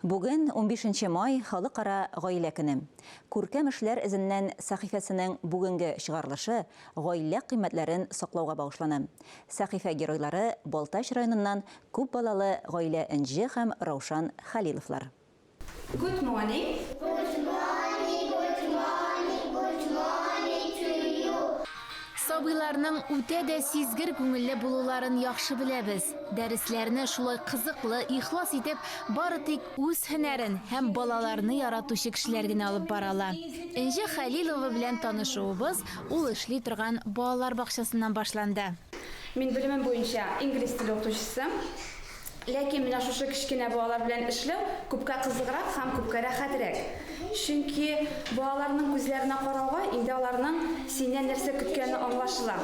Бүген, унбишенче май, Халыкара гаилә көне. Күркәм эшләр эзеннән сәхифәсенең бүгенге чыгарылышы гаилә кыйммәтләрен саклауга багышлана. Сәхифә геройлары, Балтач районыннан күп балалы гаилә Энҗе һәм Раушан Хәлиловлар. Good morning. Good morning, good morning, good morning to you. Сабыйларның үтә дә сизгер күңелле булуларын яхшы беләбез. Дәресләрне шулай кызыклы, ихлас итеп, бары тик үз һөнәрен һәм балаларны яратучы кешеләр генә алып бара ала. Энҗе Хәлилова белән танышуыбыз ул эшли торган балалар бакчасыннан башланды. Мин белемем буенча инглиз теле укытучысы. Ләкин менә шушы кечкенә балалар белән эшләү күпкә кызыграк һәм күпкә рәхәтрәк. Чөнки балаларның күзләренә карауга инде аларның синнән нәрсә көткәне аңлашыла.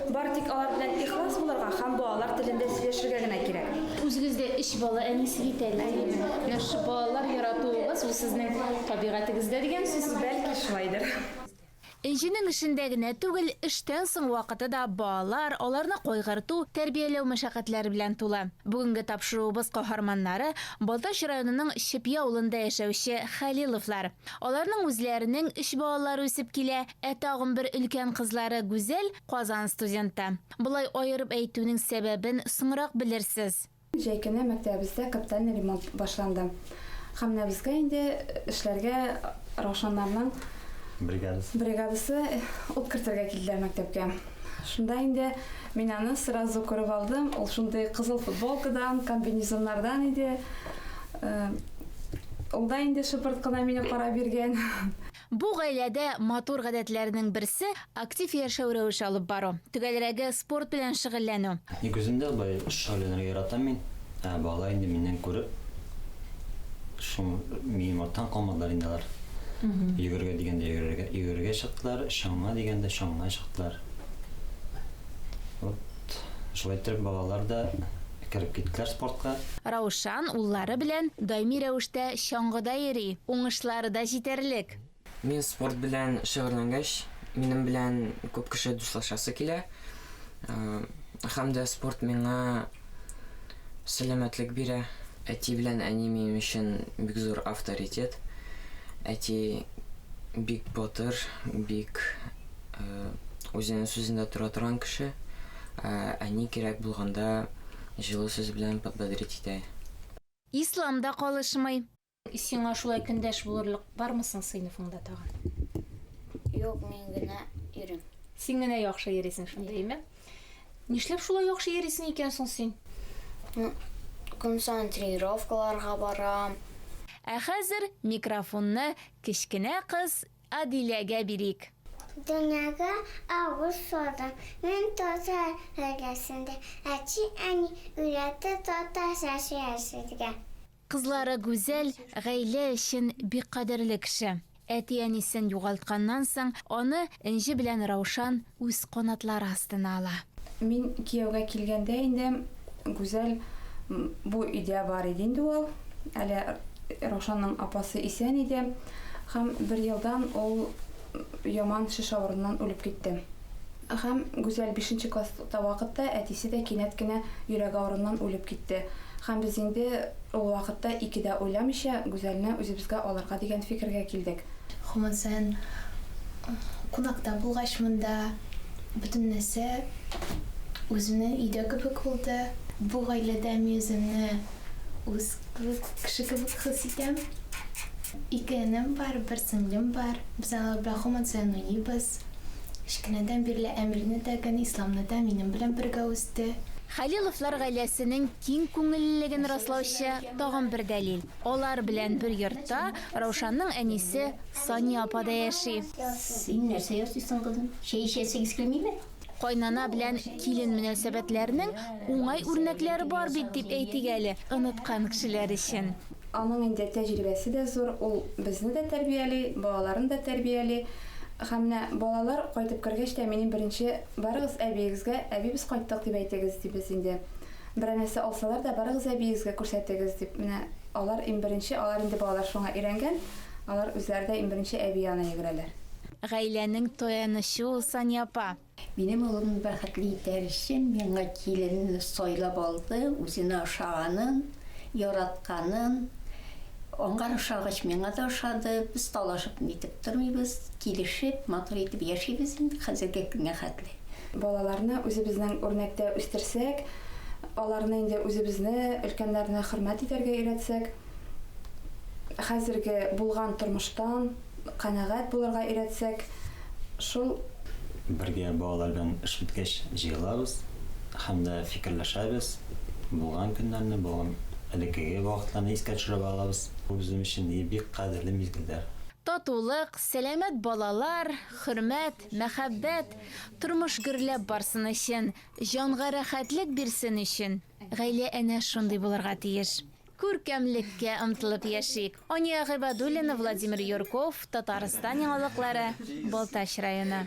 Бары тик алар белән ихлас булырга һәм балалар телендә сөйләшергә генә кирәк. Үзегез дә өч бала әнисе бит әле. Әйе. Менә шушы балалар яратуыгыз, ул сезнең табигатегездә дигән сүз. Бәлки шулайдыр. Энҗенең эшендә генә түгел, эштән соң вакыты да балалар, аларны кайгырту, тәрбияләү мәшәкатьләре белән тулы. Бүгенге тапшыруыбыз каһарманнары, Балтач районының Чепья авылында яшәүче Хәлиловлар. Аларның үзләренең өч балалары үсеп килә, ә тагын бер өлкән кызлары Гүзәл, Казан студенты. Болай аерып әйтүнең сәбәбен соңрак белерсез. Җәй көне мәктәбебездә капитальный ремонт башланды. Һәм менә безгә инде эшләргә Раушаннарның Бригадасы. бригадасы ут кертергә килделәр мәктәпкә. Шунда инде мин аны сразу күреп алдым. Ул шундый кызыл футболкадан, комбинезоннардан иде. Ул да инде шыпырт кына мине карап йөргән. Бу гаиләдә матур гадәтләрнең берсе, актив яшәү рәвеше алып бару. Төгәлрәге, спорт белән шөгыльләнү. Ник үзем дә болай шөгыльләнергә яратам мин. Ә бала инде миннән күреп, шул минем арттан калмадылар инде алар. Йөгерергә дигәндә йөгерергә, йөгерергә чыктылар, чаңга дигәндә чаңга чыктылар. Вот шулай иттереп балалар да кереп киттеләр спортка. Раушан уллары белән даими рәвештә чаңгыда йөри, уңышлары да җитәрлек. Мин спорт белән шөгыльләнгәч, минем белән күп кеше дуслашасы килә. Һәм дә спорт миңа сәламәтлек бирә. Әти белән әни минем өчен бик зур авторитет. Әти бик батыр, бик үзенең сүзендә тора торган кеше. Ә әни кирәк булганда җылы сүз белән подбодрить итә. Ислам да калышмый. Сиңа шулай көндәш булырлык бармы соң сыйныфыңда тагын? Юк, мин генә йөрим. Син генә яхшы йөрисең шунда, әйме? Нишләп шулай яхшы йөрисең икән соң син? Ну, көн саен тренировкаларга барам. Ә хәзер микрофонны кечкенә кыз Адиләгә бирик. Дөньяга авыз салдым. Мин татар гаиләсендә. Әти-әни өйрәтте татарча сөйләшергә. Кызлары Гүзәл гаилә өчен бик кадерле кеше. Әти-әнисен югалтканнан соң, аны Энҗе белән Раушан үз канатлары астына ала. Мин кияүгә килгәндә инде Гүзәл бу өйдә бар иде инде ул. Әле Раушанның апасы исән иде. Һәм бер елдан ул яман шеш авыруыннан үлеп китте. Һәм Гүзәл бишенче класста вакытта әтисе дә кинәт кенә йөрәк авыруыннан үлеп китте. Һәм без инде ул вакытта ике дә уйламыйча Гүзәлне үзебезгә алырга дигән фикергә килдек. Һаман саен кунакта булгач монда бөтен нәрсә үземнең өйдә кебек булды. Бу гаиләдә мин үземне үз кебек, кеше кебек хис итәм. Ике энем бар, бер сеңлем бар. Без алар белән һаман саен уйныйбыз. Кечкенәдән бирле Әмирне дә, гэн Исламны да минем белән бергә үсте. Хәлиловлар гаиләсенең киң күңеллелеген раслаучы тагын бер дәлил, алар белән бер йортта Раушанның әнисе Сания апа да яши. Син нәрсә ясыйсың, кызым? Чәй эчәсегез килмиме? Кайнана белән килен мөнәсәбәтләренең уңай үрнәкләре бар бит, дип әйтик әле, оныткан кешеләр өчен. Аның инде тәҗрибәсе дә зур, ул безне дә тәрбияли, балаларын да тәрбияли. Һәм менә балалар кайтып кергәч тә, минем беренче, Барыгыз әбиегезгә, әби без кайттык дип әйтегез, дибез инде. Берәр нәрсә алсалар да, барыгыз әбиегезгә күрсәтегез, дип. Менә алар иң беренче, алар инде балалар шуңа өйрәнгән, алар үзләре дә иң беренче әби янына йөгерәләр. Гаиләнең таянычы ул Сания апа. Минем улымны бәхетле итәр өчен миңа киленне сайлап алды, үзенә ошаганын, яратканын. Аңар ошагач, миңа да ошады. Без талашып нитеп тормыйбыз, килешеп, матур итеп яшибез инде хәзерге көнгә хәтле. Балаларны үзебезнең үрнәктә үстерсәк, аларны инде үзебезне, өлкәннәрне хөрмәт итәргә өйрәтсәк, хәзерге булган тормыштан канәгать булырга өйрәтсәк, шул. Бергә балалар белән эш беткәч җыелабыз һәм дә фикерләшәбез, булган көннәрне, булган элеккеге вакытларны искә төшереп алабыз. Бу безнең өчен бик кадерле мизгелләр. Татулык, сәламәт балалар, хөрмәт, мәхәббәт, тормыш гөрләп барсын өчен, җанга рәхәтлек бирсен өчен, гаилә әнә шундый булырга тиеш. Күркәмлеккә омтылып яшик. Ания Гыйбадуллина, Владимир Юрков, Татарстан яңалыклары, Балтач районы.